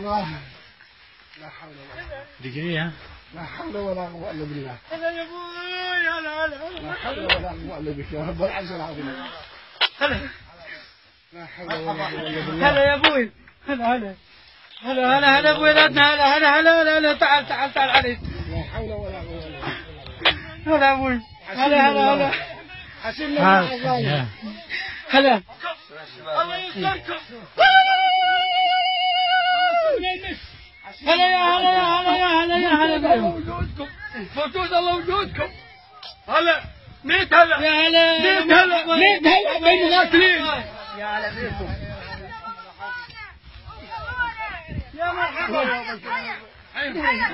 الله. لا حول ولا دقيقة. لا حول ولا قوة إلا بالله. هلا يا ابوي، هلا هلا. لا حول ولا قوة إلا بك يا رب العز العظيم. هلا. لا حول ولا قوة إلا بالله. هلا يا ابوي، هلا هلا هلا هلا هلا ابوي، هلا هلا هلا هلا هلا، تعال تعال تعال علي. لا حول ولا قوة إلا بالله. هلا ابوي، هلا هلا هلا. حسبنا الله الظالم. هلا. الله يستركم. هلا يا هلا يا هلا يا هلا يا هلا. الله وجودكم، موجود الله وجودكم. هلا ميت هلا يا هلا ميت هلا ميت هلا بالمقاتلين. يا هلا فيكم. يا مرحبا.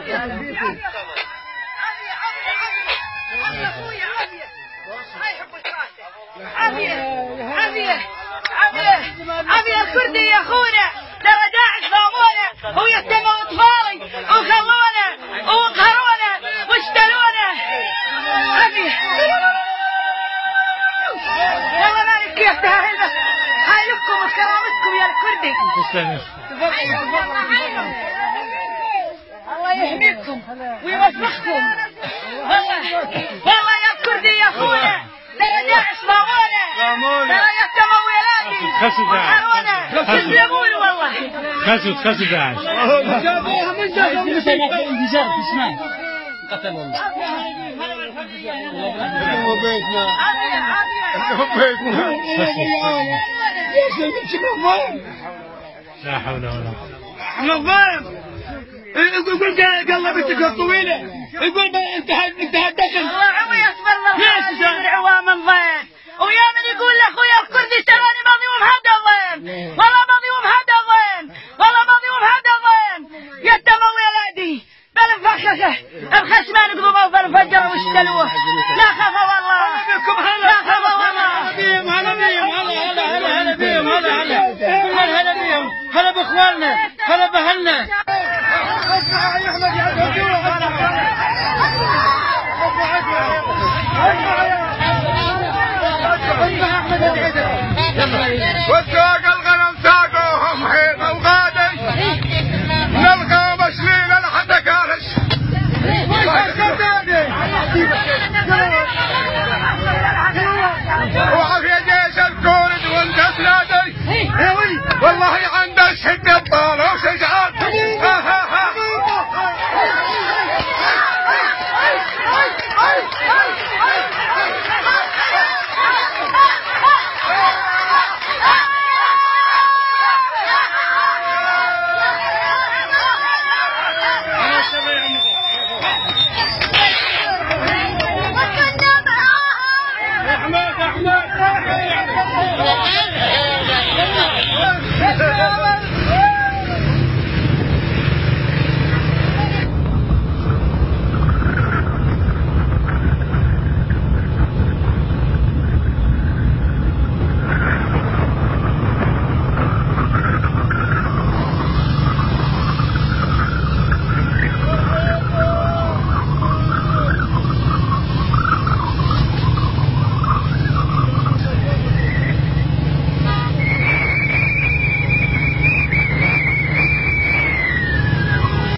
يا هلا فيكم. عافية عافية عافية عافية. الكردي يا اخونا ترى داعش ضامونا ويتموا اطفالي وخلونا وقهرونا واشتلونا. عافية والله مالك كيف تهايل، هاي لكم وكرامتكم يا الكردي. الله يحميكم ويوفقكم. والله والله يا الكردي يا اخونا ترى داعش ضامونا، ترى يتموا ولادي وقهرونا. تسلمون والله. خسوا خسوا داعش. جابوها من جابوها من انفجار في الشمال قتل والله. بيتنا عافية عافية. بيتنا. لا حول ولا قوة. نظام يقول قلبتك الطويلة، يقول انتهى الدخل. الله عمي يصبر من عوام الضيم، ويا من يقول لاخويا الكردي تراني مظلوم هذا الضيم، والله مظلوم هذا الضيم، والله مظلوم هذا الضيم. يتموا ولادي بالمفخخه الخشمان قضبوا بالمفجر واشتلوه. لا خاف والله، لا خاف والله. هلا بيهم هلا بيهم هلا هلا هلا هلا بيهم هلا هلا هلا هلا بيهم، هلا باخواننا، هلا باهلنا. اسمع يا احمد يا اسمع يا احمد.